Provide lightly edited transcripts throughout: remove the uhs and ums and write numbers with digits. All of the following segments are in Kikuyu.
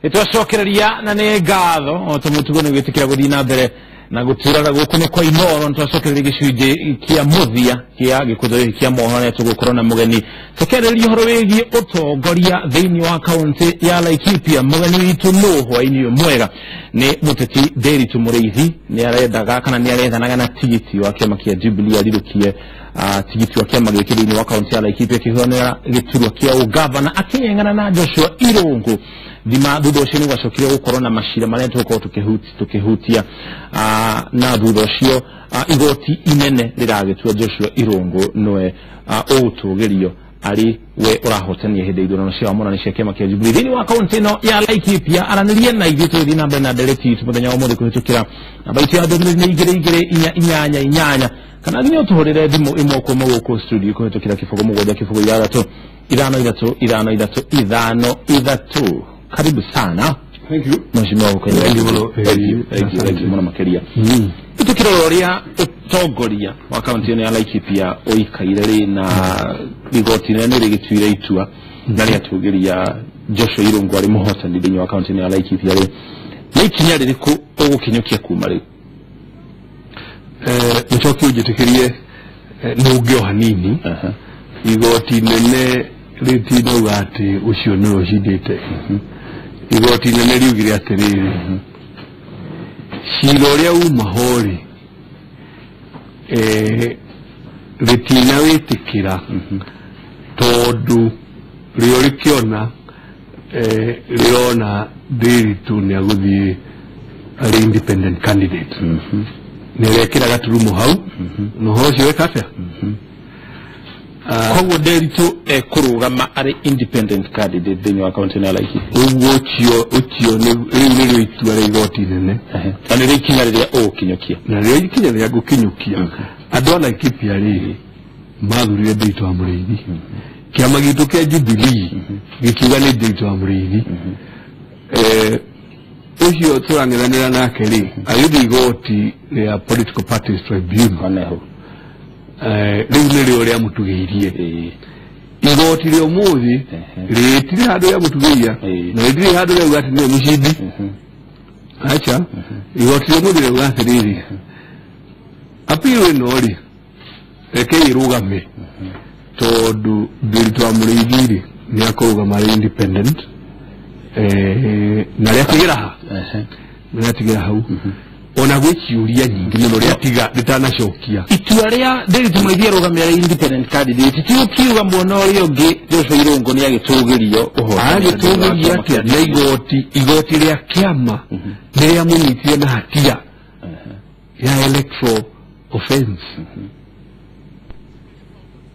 Nitwacokereria na nĩ ngatho o ta mũtugo nĩ gwĩtĩkĩra gũthiĩ na mbere na gũtũraga gũkũ nĩ kwa Inooro. Nĩtwacokereria gĩcunjĩ kĩa mũthia kĩa gĩkũtho gĩkĩ kĩa mohoro na tũgũkorwo na mũgeni tũkĩarĩrĩria ũhoro wĩgiĩ ũtongoria thĩinĩ wa kaũntĩ ya Laikipia. Mũgeni witũ nũ hwaĩ-inĩ ũyũ mwega nĩ mũteti Nderitu Mũrĩithi. Nĩ arendaga kana nĩ arethanaga na tigiti wa kĩama kĩa Jubilee arirũkie tigiti wa kĩama gĩkĩ thĩinĩ wa kaũntĩ ya Laikipia kĩhũranĩra gĩturwa kĩa ũgavana akĩng'eng'ana na Joshua Irũngũ. Thima thutha ũcio nĩ gwacokire gũkorwo na macira marĩa tũgũkorwo tũkĩhutia na thutha ũcio igoti inene rĩragĩtua Joshua Irũngũ nĩwe ũgũtũgĩrio arĩ we ũrahotania hĩndĩ ya ithurano cia wamũrani cia kĩama kĩa Jubilee thĩinĩ wa kaũntĩ ĩno ya Laikipia. Aranĩrie na ithuĩ tũgĩthiĩ na mbere na ndereti itũ mũthenya wa ũmũthĩ kũhĩtũkĩra namba itũ ya ndũmĩrĩri nĩ 2 2 4 8 8 kana nginya ũtũhũrĩre thimũ ĩmwe kuma gũkũ studio kũhĩtũkĩra 0 7 0 6 5 3 5 3 5 3. Karibu sana. Thank you. Mheshimiwa Gũkũ. Thank you mũno. Thank you. Thank you. Thank you mũno makĩria. Tũkĩrora ũrĩa ũtongoria wa kaũntĩ ĩno ya Laikipia ũikaire rĩ na igoti inene rĩgĩtuire itua na rĩatũgĩria Joshua Irũngũ arĩ mũhotani thĩinĩ wa kaũntĩ ĩno ya Laikipia rĩ, nĩ ikinya rĩrĩkũ ũgũkinyũkia kuma rĩu? Mũcoki ũnjĩtĩkĩrie nũnge o hanini. Igoti inene rĩtinauga atĩ ũcio nĩwe ũcindĩte. Igoti inene riugire atĩrĩrĩ, cira ũrĩa uma ho rĩ, rĩtinawĩtĩkĩra tondũ rĩo rĩkĩona rĩrona Nderitu nĩ agũthiĩ arĩ independent candidate. Nĩ arekĩra gaturumo hau na ũhoro ũcio weka atĩa? Koguo Nderitu ekũrũgama arĩ independent candidate thĩinĩ wa kaũntĩ ĩno ya Laikipia. Ũguo ũcio rĩu nĩrĩo itua rĩa igoti inene. Na nĩrĩo ikinya rĩrĩa ũgũkinyũkia. Na nĩrĩo ikinya rĩrĩa ngũkinyũkia. Andũ a Laikipia rĩ mathurire Nderitu wa Mũrĩithi. Kĩama gitũ kĩa Jubilee gĩkiuga nĩ Nderitu wa Mũrĩithi. Ũcio tũrang'ethanĩra nake rĩ agĩthiĩ igoti rĩa Political Parties Tribunal. Rĩu nĩrĩo rĩamũtugĩirie. Igoti rĩa ũmũthĩ rĩtirĩ handũ rĩamũtugĩiria na rĩtirĩ handũ rĩauga atĩ nĩwe mũcindi. Acha igoti rĩa ũmũthĩ rĩauga atĩrĩrĩ, appeal ĩno rĩ reke ĩrũgame tondũ Nderitu wa Mũrĩithi rĩ nĩ akũrũgama arĩ independent na rĩatigĩra ha rĩatigĩra hau. Ona gwĩ ciũria nyingĩ mũno rĩatiga rĩtanacokia. Itua rĩa Nderitu Mũrĩithi arũgame arĩ independent candidate ti ũkiuga mwena ũrĩa ũngĩ Joshua Irũngũ nĩ agĩtũgĩrio ũhotani. Agĩtũgĩrio atĩa na igoti rĩa kĩama nĩ rĩamũnyitire na hatia ya electoral offense.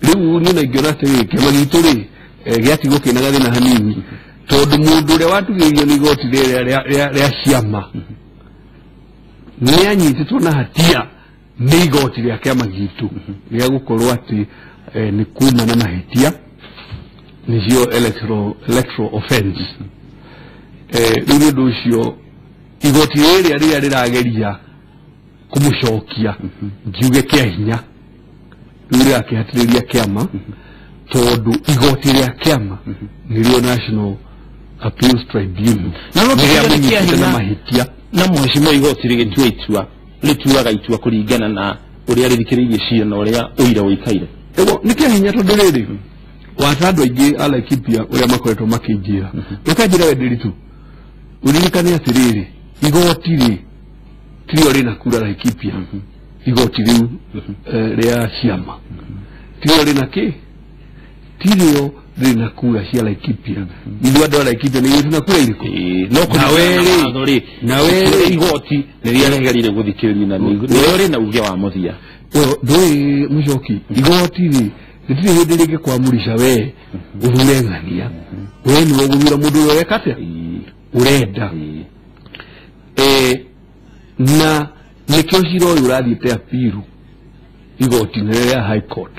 Rĩu niĩ na ingĩona atĩrĩrĩ, kĩama gitũ rĩ gĩatigwo kĩna gathĩna hanini tondũ mũndũ ũrĩa watugĩirio nĩ igoti rĩrĩa rĩa ciama nĩ anyitĩtwo na hatia nĩ igoti rĩa kĩama gitũ rĩa gũkorwo atĩ nĩ kuma na mahĩtia nĩcio electoral offense. Rĩu nĩ ũndũ ũcio igoti rĩrĩa rĩrĩa rĩrageria kũmũcokia ngiuge kĩa hinya rĩu rĩrakĩhatĩrĩria kĩama tondũ igoti rĩa kĩama nĩrĩo National Appeals Tribunal Na no nĩrĩamũnyitĩte na mahĩtia. Na mheshimiwa igoti rĩgĩtua itua rĩtuaga itua kũringana na ũrĩa rĩthikĩrĩirie cira na ũrĩa ũira ũikaire. Ĩguo nĩ kĩa hinya tondũ rĩrĩ wata andũ aingĩ a Laikipia ũrĩa makoretwo makĩnjĩra makanjĩra we Nderitu ũririkane atĩrĩrĩ igoti rĩ tirio rĩna kura Laikipia. Igoti rĩu rĩa ciama tirio rĩna kĩ tirio rĩna kura cia Laikipia. Ithuĩ andũ a Laikipia nĩ ithuĩ tuna kura irĩkũ? No kũringana na werĩ igoti rĩrĩa rĩagĩrĩire gũthikĩrĩrio na nĩrĩo rĩna uge wa mũthia. Ndũĩ mũcoki igoti rĩ rĩtirĩ hĩndĩ rĩngĩkwamũrica we ũthure ng'ania we nĩwe ũgũthura mũndũ ũrĩa ũreka atĩa ũrenda. Na nĩkĩo cira ũyũ ũrathiĩte appeal igoti inene rĩa High Court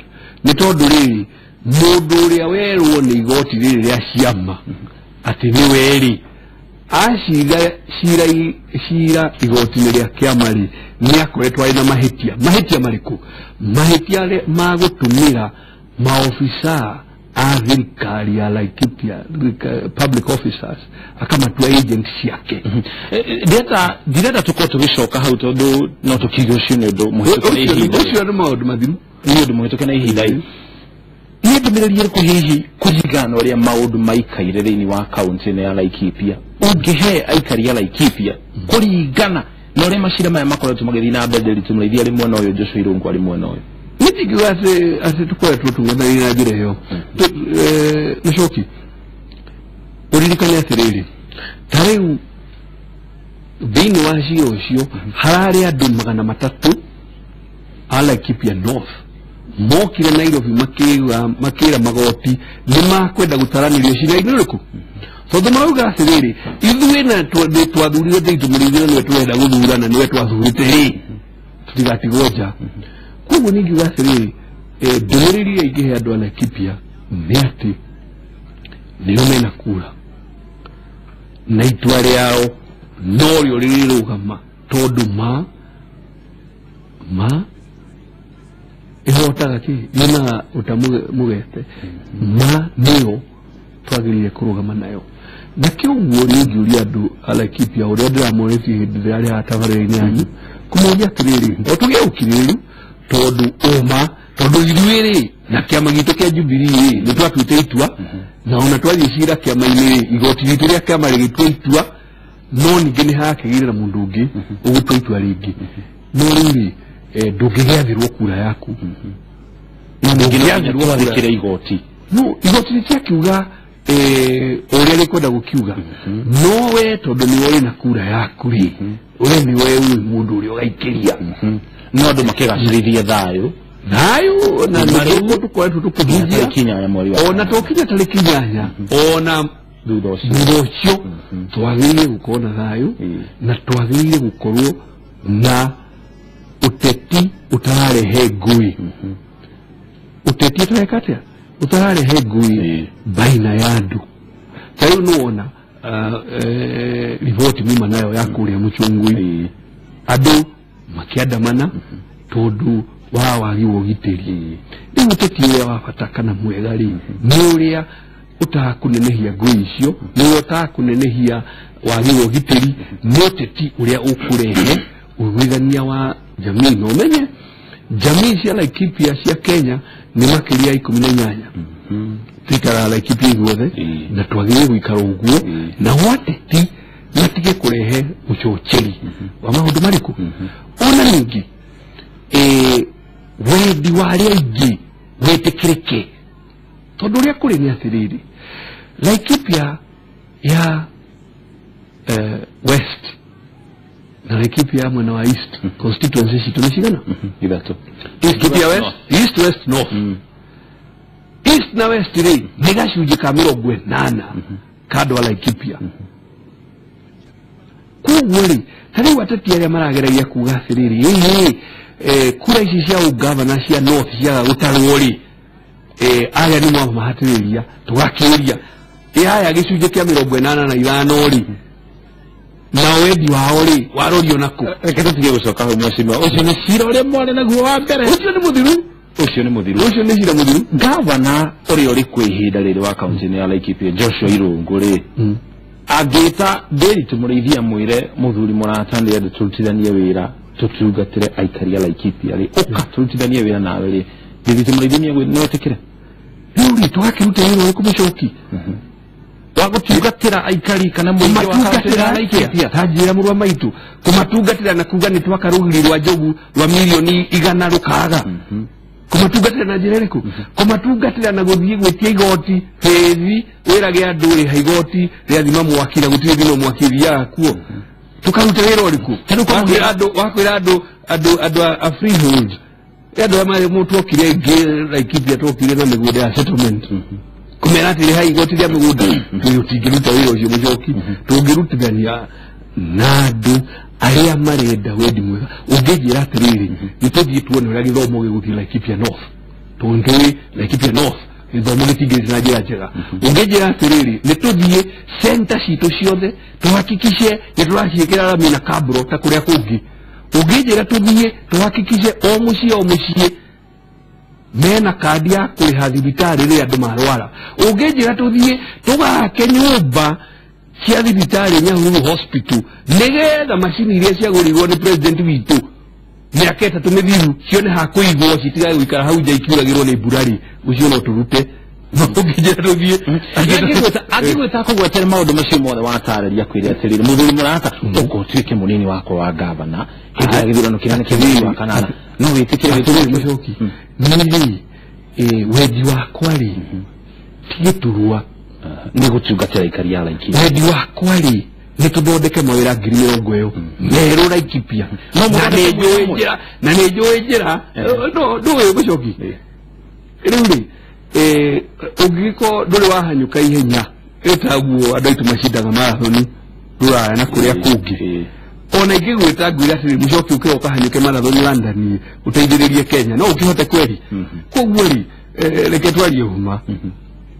nĩ tondũ rĩrĩ mũndũ ũrĩa werwo nĩ igoti rĩrĩ rĩa ciama atĩ nĩwe rĩ acira cira igoti-inĩ rĩa kĩama rĩ nĩ akoretwo arĩ na mahĩtia. Mahĩtia marĩkũ? Mahĩtia ma gũtũmĩra maobica a thirikari ya Laikipia public officers akamatua agent ciake. Ndirenda tukorwo tugicoka hau tondu no tukiuge ucio ni undu muhituke na ihinda. Ucio ni maundu mathiru, ni undu muhituke na ihinda. Ni ndũmĩrĩri ĩrĩkũ hihi kũringana na ũrĩa maũndũ maikaire thĩinĩ wa kaunti ĩno ya Laikipia ũngĩhe aikari a Laikipia kũringana na ũrĩa macira maya makoretwo magĩthiĩ na mbere Ndiritu Mũrĩithi arĩ mwena ũyũ, Joshua Irũngũ arĩ mwena ũyũ? Nĩ ndingiuga atĩ tũkoretwo tũng'ethanĩire na njĩra ĩyo. Mũcoki, ũririkane atĩrĩrĩ, ta rĩu thĩinĩ wa cira ũcio hararĩ andũ 300 a Laikipia North mokire Nairobi makĩra magoti nĩ makwenda gũtaranĩrio cira-inĩ ũrĩkũ, tondũ marauga atĩrĩrĩ, ithuĩ na twathurire Ndiritu Mũrĩithi na nĩwe tũrenda gũthurana, nĩwe twathurĩte rĩ, tũtigatigwo nja. Koguo nĩ ingiuga atĩrĩrĩ, ndũmĩrĩri ĩrĩa ingĩhe andũ a Laikipia nĩ atĩ nĩo mena kura na itua rĩao norĩo rĩrĩrũgama, tondũ ma ihotaga kĩ yumaga ũta mũgete, ma nĩyo twagĩrĩire kũrũgama nayo. Na kĩoguo nĩ ingĩũria andũ a Laikipia ũrĩa ndĩramorĩtie hĩndĩ ĩrĩa arĩ haha tabarĩra-inĩ yanyu, kũmoria atĩrĩrĩ, o tũgĩe ũkirĩrĩru, tondũ ũma, tondũ ithuĩ rĩ na kĩama gitũ kĩa Jubilee rĩ nĩ twatuĩte itua, na ona twathiĩ cira kĩama-inĩ rĩ, igoti ritũ rĩa kĩama rĩgĩtua itua, no ningĩ nĩ hakĩgĩire na mũndũ ũngĩ ũgũtua itua rĩngĩ. No rĩu rĩ, ndũngĩgĩathĩrwo kura yaku, ndũngĩgĩathĩrwo gwathĩkĩra igoti. No igoti rĩtiakiuga ũrĩa rĩkwenda gũkiuga, no we tondũ nĩwe ũrĩ na kura yaku rĩ, we nĩwe ũĩ mũndũ ũrĩa ũgaikĩria. No andũ makĩgacĩrithia thayũ thayũ, na nĩguo tũkoretwo tũkĩhunjia ona tũkinya tarĩki 8, ona thutha ũcio twagĩrĩire gũkorwo na thayũ, na twagĩrĩire gũkorwo na ũteti ũtararehe ngũĩ. Ũteti ũtareka atĩa? Ũtararehe ngũĩ baina ya andũ. Ta rĩu nĩwona riboti muma nayo ya kũrĩa Mũchungui, andũ makĩandamana tondũ wa wagi wa ũgitĩri. Rĩu ũteti ũrĩa wa bata kana mwega rĩ, nĩ ũrĩa ũtakũnenehia ngũĩ icio, nĩ ũrĩa ũtakũnenehia wagi wa ũgitĩri, nĩ ũteti ũrĩa ũkũrehe ũiguithania wa jamii. Na ũmenye jamii cia Laikipia cia Kenya nĩ makĩria 18, tuikaraga Laikipia ithuothe, na twagĩrĩire gũikara ũguo, na wateti matige kũrehe ũcocheri wa maũndũ marĩkũ. Ona ningĩ wendi wa arĩa aingĩ wĩtĩkĩrĩke, tondũ ũrĩa kũrĩ nĩ atĩrĩrĩ, Laikipia ya West na Laikipia mwena wa East, constituency citũ nĩ cigana? 3. Laikipia West, East, West, North. East na West rĩ nĩ gacunjĩ ka 80 ka andũ a Laikipia. Koguo rĩ, ta rĩu ateti arĩa marageragia kuga atĩrĩrĩ, kura ici cia ũgavana cia North ciaga gũtarwo rĩ, arĩa nĩ mwamahatĩrĩria, tũgakĩũria aya gĩcunjĩ kĩa 85 rĩ, na wendi wao rĩ warorio nakũ? Reke tũtige gũcoka hau mheshimiwa, ũcio nĩ cira ũrĩa mwarĩ naguo wa mbere. Ũcio nĩ mũthiru, ũcio nĩ mũthiru, ũcio nĩ cira mũthiru. Gavana ũrĩa ũrĩ kwĩ ihinda rĩrĩ wa kaunti ya Laikipia Joshua Irũngũ rĩ, angĩta Ndiritu Mũrĩithi amwĩre mũthuri mũrata ndĩrenda tũrutithanie wĩra tũtungatĩre aikari a Laikipia rĩ, ũka tũrutithanie wĩra nawe rĩ, Ndiritu Mũrĩithi nĩetĩkĩre? Rĩu rĩ, tũgakĩruta wĩra ũrĩkũ mũcoki? Wa gũtungatĩra aikari kana mũingĩ wa kaunti ya Laikipia? Ta njĩra mũrũ wa maitũ, kũmatungatĩra na kuga nĩ twaka rũgiri rwa njogu rwa milioni 100 rũkaga. Kũmatungatĩra na njĩra ĩrĩkũ? Kũmatungatĩra na gũthiĩ gwĩtia igoti bĩthi, wĩrage andũ rĩha igoti rĩathima mwaki na gũtirĩ thima mwaki ĩthiaga kuo. Tũkaruta wĩra ũrĩkũ? Wakwĩra andũ a freehold, andũ arĩa twokire aingĩ Laikipia, twokire na mĩgũnda ya settlement, kũmera atĩ rĩhai igoti rĩa mĩgũnda, tũtingĩruta wĩra ũcio mũcoki. Tũngĩrutithania na andũ arĩa marenda wendi mwega. Ũngĩnjĩra atĩrĩrĩ, nĩ tũthiĩ tuone ũrĩa gĩthomo gĩgũthiĩ Laikipia North, tondũ nĩtũĩ Laikipia North gĩthomo gĩtingĩthiĩ na njĩra njega. Ũngĩnjĩra atĩrĩrĩ, nĩ tũthiĩ center citũ ciothe tũhakikice nĩ tũraciĩkĩra rami na kabro ta kũrĩa kũngĩ. Ũngĩnjĩra tũthiĩ tũhakikice o mũciĩ o mũciĩ Mena kandi ya kũrĩha thibitarĩ rĩrĩa andũ marwara. Ũngĩnjĩra tũthiĩ tũgake nyũmba cia thibitarĩ Nyahururu Hospital nĩgetha macini iria ciagũrirwo nĩ president witũ mĩaka 3 mĩthiru cione ha kũigwo citigage gũikara hau nja ikiuragĩrwo nĩ mbura rĩ, ũcio no tũrute. Ũngĩnjĩra tũthiĩ angĩgwĩta kũgwetera maũndũ macio mothe watarĩria kwĩre atĩrĩrĩ mũthuri mũrata ũka ũtuĩke mũnini wakwa wa gavana hĩndĩ ya gĩthurano kĩrĩa nĩ kĩa mweri wa kanana no wĩtĩkĩre atĩrĩrĩ mũcoki niĩ rĩ wendi wakwa rĩ ti gĩturwa nĩ gũtungatĩra aikari a Laikipia. Wendi wakwa rĩ nĩ tũthondeke mawĩra 20,000 merũ Laikipia na nĩ njũĩ njĩra na nĩ njũĩ njĩra ndũĩ mũcoki rĩu rĩ ũngĩgĩkorwo ndũrĩ wahanyũka ihenya ĩtaguo andũ aitũ macindaga marathoni rũraya na kũrĩa kũngĩ ona ingĩgwĩta ngwĩre atĩrĩ mũcoki ũkĩra ũkahanyũke marathoni London ũteithĩrĩrie Kenya no ũkĩhote kweri. Koguo rĩ reke twarie huma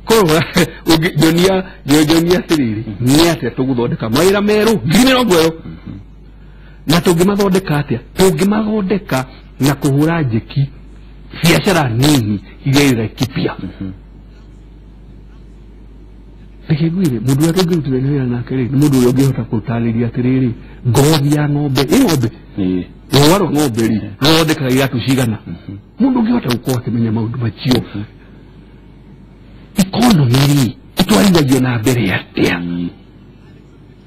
korwo njonia njonia atĩrĩrĩ nĩ atĩa tũgũthondeka mawĩra merũ 20,000 na tũngĩmathondeka atĩa? Tũngĩmathondeka na kũhũra njeki biacara nini iria irĩ Laikipia. Reke ngwĩre mũndũ ũrĩa tũngĩrutithania wĩra nake rĩ nĩ mũndũ ũrĩa ũngĩhota gũtarĩria atĩrĩrĩ ngothi ya ng'ombe ĩ ng'ombe rũa rwa ng'ombe rĩ rũthondekaga iratũ cigana. Mũndũ ũngĩhota gũkorwo akĩmenya maũndũ macio. Economy rĩ ĩtwarithagio na mbere atĩa?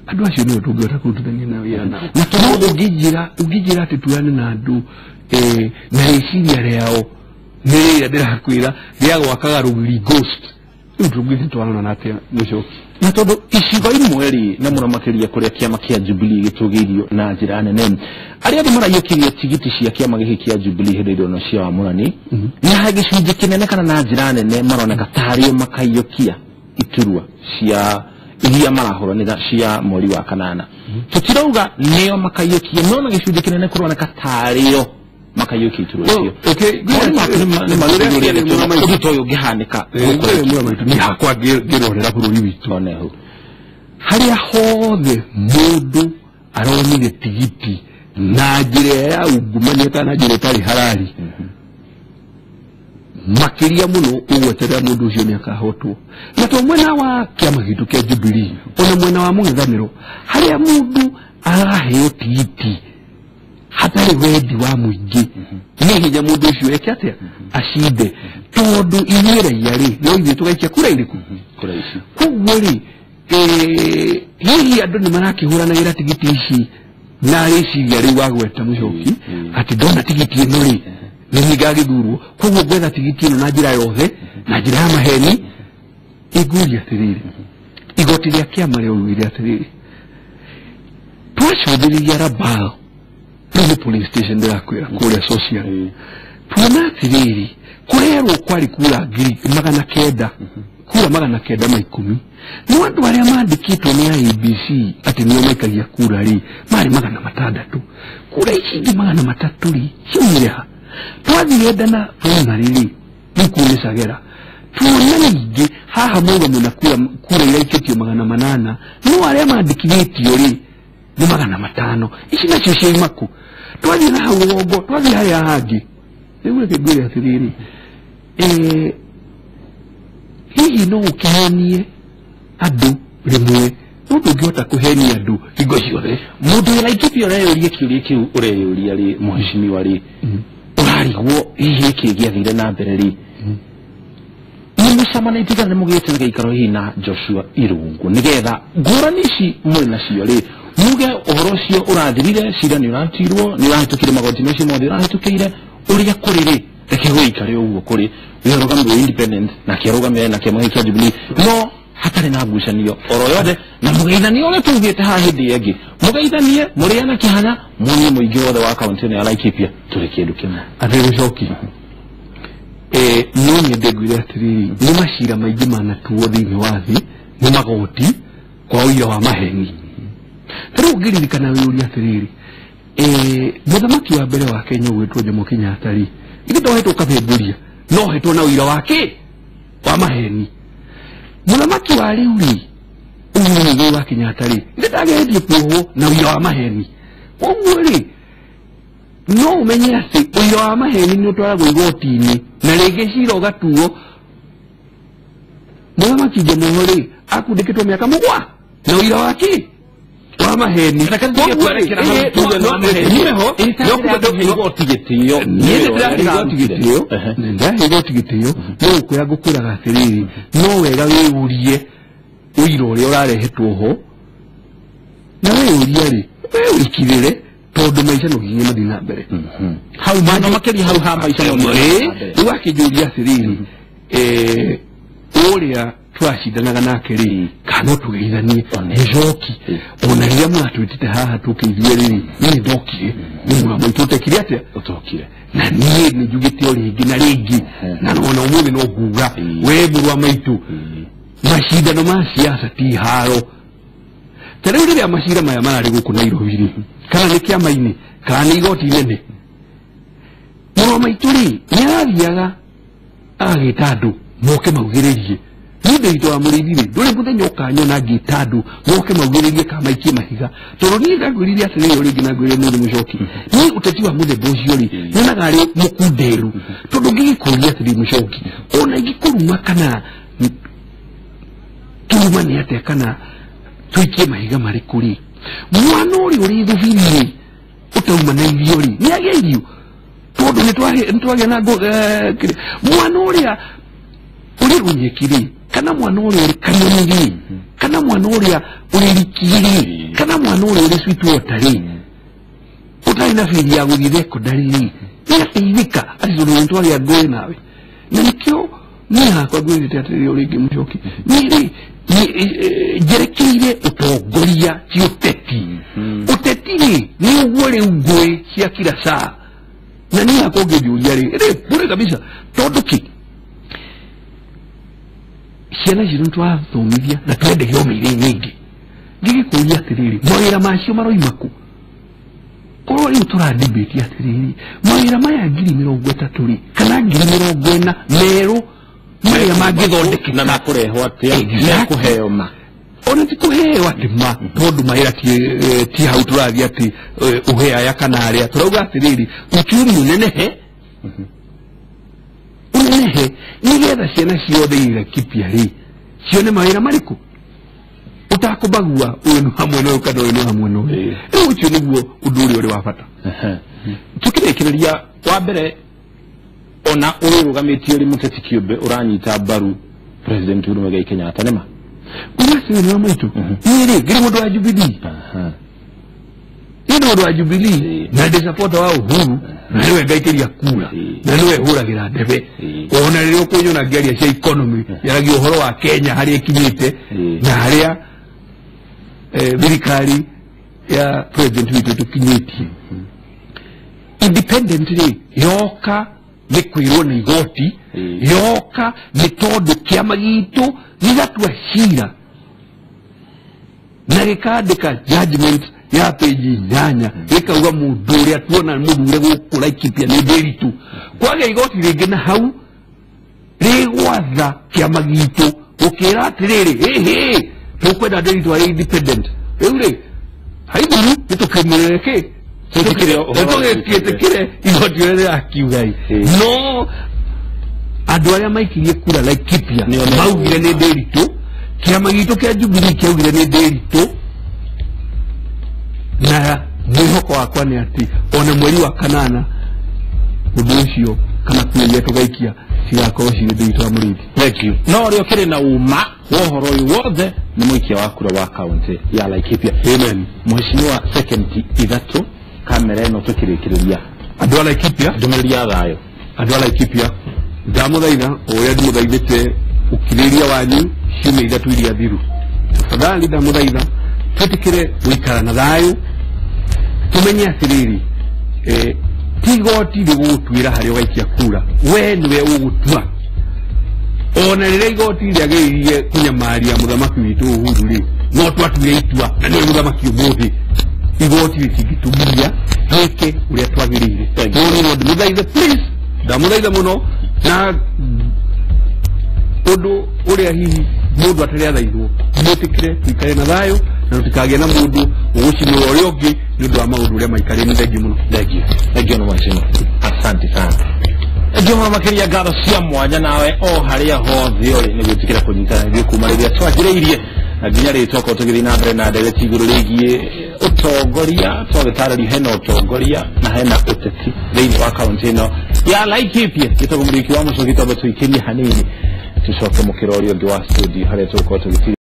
Andũ acio nĩo tũngĩhota kũrutithania na wĩra nao. Na tondũ ũngĩnjĩra atĩ tuane na andũ na rĩciria rĩao nĩ rĩrĩa ndĩrakwĩra rĩa gwakaga rũgiri ghost rĩu tũngĩgĩtwarana na atĩa mũcoki? Na tondũ icigo imwe rĩ na mũno makĩria kũrĩa kĩama kĩa Jubilee gĩtũgĩirio na njĩra nene arĩa othe maraiyũkirie tigiti cia kĩama gĩkĩ kĩa Jubilee hĩndĩ ithurano cia wamũrani nĩ gĩcunjĩ kĩnene kana na njĩra nene maroneka tarĩo makaiyũkia iturwa cia iria marahũranĩra cia mweri wa kanana. Tũtirauga nĩo makaiyũkia no na gĩcunjĩ kĩnene kũroneka tarĩo makaiyũkia iturwa icio. Ũndũ ta ũyũ ũngĩhanĩka nĩ hakwa ngĩrorera bũrũri witũ harĩa hothe mũndũ aronire tigiti na njĩra ya ungumania kana na njĩra ĩtarĩ harari makĩria mũno ũgweterera mũndũ ũcio nĩ akahotwo. Na to mwena wa kĩama gitũ kĩa Jubilee ona mwena wa mũng'ethanĩro harĩa mũndũ araheo tigiti hatarĩ wendi wa mũingĩ nĩ hinya mũndũ ũcio eke atĩa acinde tondũ ithuĩ raia rĩ no ithuĩ tũgaikia kura irĩkũ kura ici. Koguo rĩ hihi andũ nĩ marakĩhũranagĩra tigiti ici na rĩciria rĩu wagweta mũcoki atĩ ndona tigiti ĩno rĩ nĩ ngagĩthurwo koguo ngwetha tigiti ĩno na njĩra yothe na njĩra ya maheni. Ĩngũria atĩrĩrĩ igoti rĩa kĩama rĩaugire atĩrĩrĩ twacũthĩrĩria Rabaal rĩu police station ndĩrakwĩra kũrĩa social tuona atĩrĩrĩ kũrerwo kwarĩ kura 900 kura 910 no andũ arĩa mandĩkĩtwo nĩ IEBC atĩ nĩo maikagia kura rĩ marĩ 600 kura ici ingĩ 300 rĩ ciaumire ha? Twathiĩ Ndana primary rĩ rĩu kũu nĩ Cagera tuona ningĩ haha mauga mwĩna kura iria ikĩtio 800 no arĩa mandĩkithĩtio rĩ nĩ 500 ici nacio ciauma kũ? Twathiĩ na hau rũgongo twathiĩ harĩa hangĩ rĩu reke ngwĩre atĩrĩrĩ hihi no ũkĩhenie andũ rĩmwe no ndũngĩhota kũhenia andũ hingo ciothe. Mũndũ wĩ Laikipia ũreyũria kĩũria kĩu ũreyũria rĩ mheshimiwa rĩ ũrarigwo hihi nĩkĩĩ gĩathire na mbere rĩ nĩ mũcemanĩtie kana nĩ mũgĩte na gĩikaro hihi na Joshua Irungu nĩgetha ngũrani ici mũrĩ nacio rĩ muge ũhoro ũcio ũrathirire cira nĩ ũratirwo nĩ ũrahĩtũkire magoti macio mothe ũrahĩtũkĩire ũrĩa kũrĩ rĩ reke gũikare ũguo kũrĩ wĩ arũgamĩrĩre independent na kĩarũgamĩrĩre na kĩama gĩkĩ kĩa Jubilee no hatarĩ na ngucanio oro yothe na mũgeithanie ũrĩa tugĩte haha hĩndĩ ĩyo ĩngĩ mũgeithanie mũrĩane kĩhanya muonie mũingĩ wothe wa kaũntĩ ĩno ya Laikipia tũrĩ kĩndũ kĩmwe. Atĩ gũcoki no nyende ngwĩre atĩrĩrĩ nĩ macira maingĩ manatuo thĩinĩ wa thĩ nĩ magoti kwa ũira wa maheni. Ta rĩu ũngĩririkana wĩyũrie atĩrĩrĩ mũthamaki wa mbere wa Kenya ũgwĩtwo Jomo Kenyatta rĩ ithe ndohetwo kabembũria no hetwo na ũira wake wa maheni. Mũthamaki wa rĩu rĩ Uhuru Muigai wa Kenyatta rĩ ithe ndageretie kuohwo na ũira wa maheni. Koguo rĩ no ũmenye atĩ ũira wa maheni nĩ ũtwaragwo igoti-inĩ na Na rĩngĩ cira ũgatuo mũthamaki Njamuho rĩ akundĩkĩtwo mĩaka 7 na ũira wa kĩ wa maheni. Igoti gĩtĩo no ũkwĩra ngũkwĩraga atĩrĩrĩ no wega wĩũrie ũira ũrĩa ũrarehetwo ho na wĩũrie rĩ wĩikirĩre tondũ maica no nginya mathiĩ na mbere hau mũno makĩria hau ha maica no rĩu akĩnjũria atĩrĩrĩ ũrĩa twacindanaga nake rĩ kana no tũgeithanie nĩcoki ona rĩrĩa mũratwĩtĩte haha tũke ithuĩ rĩ niĩ ndokire nĩ mũramũitũ ũtekire atĩa ũtokire na niĩ nĩ njugĩte o rĩngĩ na rĩngĩ na ona ũmũthĩ no nguga we mũrũ wa maitũ macindano ma siasa ti haro ta rĩu rĩrĩa macira maya mararĩ gũkũ Nairobi rĩ kana nĩ kĩama-inĩ kana nĩ igoti inene mũrũ wa maitũ rĩ nĩ arathiaga agagĩta andũ moke maugĩrĩrie niĩ ndĩitũ wa mũrĩithi rĩ ndũrĩ mũthenya ũkanyona ngĩta andũ moke maugĩrĩrie kana maikie mahiga tondũ niĩ ndangwĩrire atĩrĩrĩ o rĩngĩ na ngwĩrire mũthĩ mũcoki niĩ ũteti wa mũthemba ũcio rĩ nyonaga arĩ mũkunderu tondũ ngĩgĩkũria atĩrĩ mũcoki ona ingĩkũruma kana turumane atĩa kana tũikie mahiga marĩkũ rĩ mwana ũrĩa ũrĩ thubiri rĩ ũtauma na irio rĩ nĩ agĩa irio tondũ nĩ twagĩa na mwana ũrĩa ũrĩ rũnyeki rĩ kana mwana ũrĩa ũrĩ Karioni rĩ kana mwana ũrĩa ũrĩ Riki rĩ kana mwana ũrĩa ũrĩ Sweetwater rĩ ũtarĩ na bithi ya gũthiĩ thekondarĩ rĩ nĩateithĩka atĩ tondũ nĩtwagĩa ngũĩ nawe na nĩkĩo niĩ hakwa ngwĩrĩte atĩrĩrĩ o rĩngĩ mũcoki niĩ rĩ njerekeire ũtongoria ti ũteti ũteti rĩ nĩ ũguo rĩu ngũĩ cia kila saa na niĩ hakwa ũngĩnjũria rĩ rĩ bure kabisa tondũ kĩ ciana citũ nĩtwathomithia na twenderio mĩirĩ nyingĩ ngĩgĩkũria atĩrĩrĩ mawĩra macio maroima kũ korwo rĩu tũradibĩti atĩrĩrĩ mawĩra maya 30,000 rĩ kana 40,000 merũ marĩa mangĩthondekeka na makũrehwo atĩa mekũheo ma ona ti kũheo atĩ ma tondũ mawĩra ti hau tũrathiĩ atĩ ũhe aya kana arĩa tũrauga atĩrĩrĩ uchumi ũnenehe ũnenehe nĩgetha ciana ciothe Laikipia rĩ cione mawĩra marĩkũ ũtakũbagua ũyũ nĩ hamwe na ũyũ kana ũyũ nĩ hamwe na ũyũ rĩu ũcio nĩguo ũndũ ũrĩa ũrĩ wa bata tukĩrĩkĩrĩria wa mbere ona ũrũgamĩtie ũrĩ mũteti kĩũmbe ũranyita mbaru President Uhuru Muigai Kenyatta nĩma ũrĩa nĩ wa maitũ niĩ rĩ ngĩrĩ mũndũ wa Jubilee niĩ nĩ mũndũ wa Jubilee na ndĩ supporter wa Uhuru na nĩwe ngaikĩria kura na nĩwe hũragĩra ndebe ona rĩrĩa ũkũnyona ngĩaria cia economy yaragia ũhoro wa Kenya harĩa ĩkinyĩte na harĩa thirikari ya president witũ tũkinyĩtie independent rĩ yoka nĩ kwĩrwo nĩ igoti yoka nĩ tondũ kĩama gitũ gĩgatua cira na gĩkandĩka judgment ya peji 8 gĩkauga mũndũ ũrĩa tuona mũthure gũkũ Laikipia nĩ Ndĩritũ kwagĩa igoti rĩngĩ na hau rĩgwatha kĩama gitũ gũkĩra atĩrĩrĩ hĩhĩ tũkwenda Ndĩritũ arĩ independent rĩu rĩ haithuru nĩtũkĩmũrĩre kĩ tũgĩtĩkĩre igoti rĩrĩa rĩrakiuga no andũ arĩa maikirie kura Laikipia maugire nĩ Ndĩritũ kĩama gitũ kĩa Jubilee kĩaugire nĩ Ndĩritũ na mwĩhoko wakwa nĩ atĩ ona mweri wa 8 ũndũ ũcio kana kura iria tũgaikia cigakorwo cirĩ Ndĩritũ wa Mũrĩithi. Thank you. No ũrĩa ũkĩrĩ na ũma wa ũhoro ũyũ wothe nĩ mũikia wa kura wa kaunti ya Laikipia. Amen. Mheshimiwa sekendi 3 kamera ĩno tũkĩrĩkĩrĩria andũ a Laikipia ndũmĩrĩri ya thayũ andũ a Laikipia ndamũthaitha o ũrĩa ndĩmũthaithĩte ũkirĩrĩria wanyu ciumia 3 iria thiru tafadhali ndamũthaitha twĩtĩkĩre gũikara na thayũ tumenye atĩrĩrĩ ti igoti rĩgũgũtuĩra harĩa ũgaikia kura we nĩwe ũgũtua ona rĩrĩa igoti rĩagĩrĩire kũnyamaria mũthamaki witũ Uhuru rĩ no twatuire itua na nĩwe mũthamaki ũmũthĩ igoti rĩtingĩtũgiria twĩke ũrĩa twagĩrĩire no no ndĩmũthaithe please ndamũthaitha mũno na ũndũ ũrĩa hihi mũndũ atarĩ athaithwo mwĩtĩkĩre tũikare na thayũ na tũtikagĩe na mũndũ ũgũcinũra ũrĩa ũngĩ nĩ ũndũ wa maũndũ ũrĩa maikarĩte. Nĩ thengiũ mũno. Thank you. Thank you mheshimiwa. Asante sana. Ngĩmũno makĩria ngatho cia mwanya nawe o harĩa hothe ũrĩ nĩ gwĩtĩkĩra kũnyitana ithuĩ kuma rĩrĩa twanjĩrĩirie na nginya rĩrĩ twakorwo tũgĩthiĩ na mbere na ndereti igũrũ rĩgiĩ ũtongoria. Twagĩtarĩria hena ũtongoria na hena ũteti thĩinĩ wa kaunti ĩno ya Laikipia. Gĩtagwo Mũrĩki wa Mũcoki, twambe tũikĩrie hanini tucoke mũkĩra ũrĩa ũngĩ wa studio harĩa tũgũkorwo tũgĩtiri.